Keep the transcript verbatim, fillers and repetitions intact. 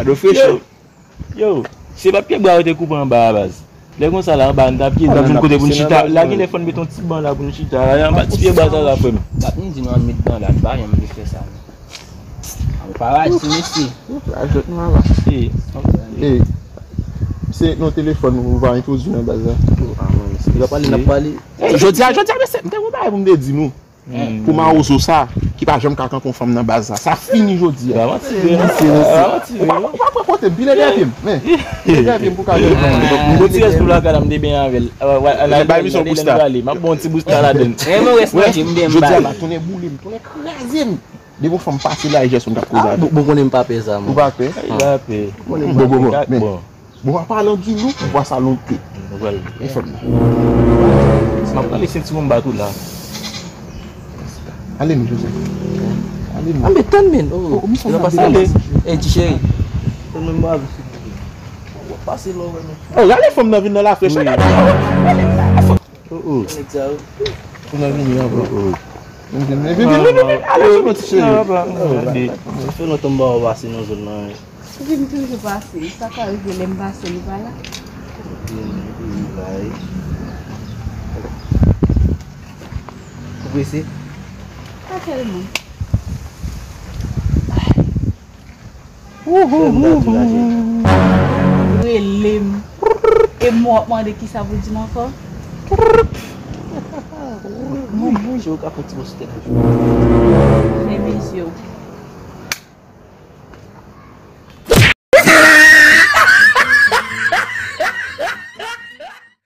Ado fresh. Yo, se pa pye bwa yo te koupe anba a, baz. Lè konsa la, anba, n t ap ye, n t ap jwenn kote pou n chita. La, gen lè fò n mete yon ti ban la pou n chita. La, anba ti pye bwa sa la, frè m. Dat m di nou ann met ban la, n pa janm vle fè sa, non. Ann paradi, mesye. Ou pa jwenn nou anba. E, se nan telefòn ou va entwodui nan baz la. N ap pale, n ap pale. Jodi a, jodi a, mesye, m te gen yon bagay pou m te di nou. Pou mawozo sa, ki pa janm ka kanpe yon fanm nan baz la. Sa fini jodi a. Ba manti vre, non. Ba manti vre, non. Ou pa pran kote m, pile dèyè pye m. Men, pile dèyè pye m pou ka jwenn fanm nan. Bon ti rès pou lakay la, m te benyen avè l. Bay misyon bous la. M ap bon ti bous la ladann. Renmen rès manje, m byen m jodi a, bay. M tounen boule m, tounen kraze m. Depi yon fanm pase la, e Jèson k ap koze avè l. Bon, bon, konnen m pa pè sa, mwen. Ou pa pè? Ay, pa pè. Bon, bon, bon. Men, bon, an palan di lou, vwa sa lonte. Mwen pral. E fanm nan. M ap pale senti yon bat ou la. Ale nou, Joseph. Ale nou. Anbe, tann men. Oh, oh, misye nan pase ale. Ey, ti cheri. Tann men, mwen avè w. Pase lò, wè, men. Oh, gade fanm nan vin nan lafrèch. Oh, oh. Nèg sa yo. Pou nan vini ankò. Oh, oh. Vin, vin, vin, vin, vin, vin. Ale sou nou, ti cheri. Sa fè lontan m pa wè w pase nan zòn nan. Epi m toujou pase. Sa ka rive lè m pase, li pa la. Vin, vin, vin. Ou prese? Pa tèlman. Rele m. E m w ap mande kisa pou di m ankò? Mwen menm, je ou ka fè ti mouche nan jou. Fèmen zye w.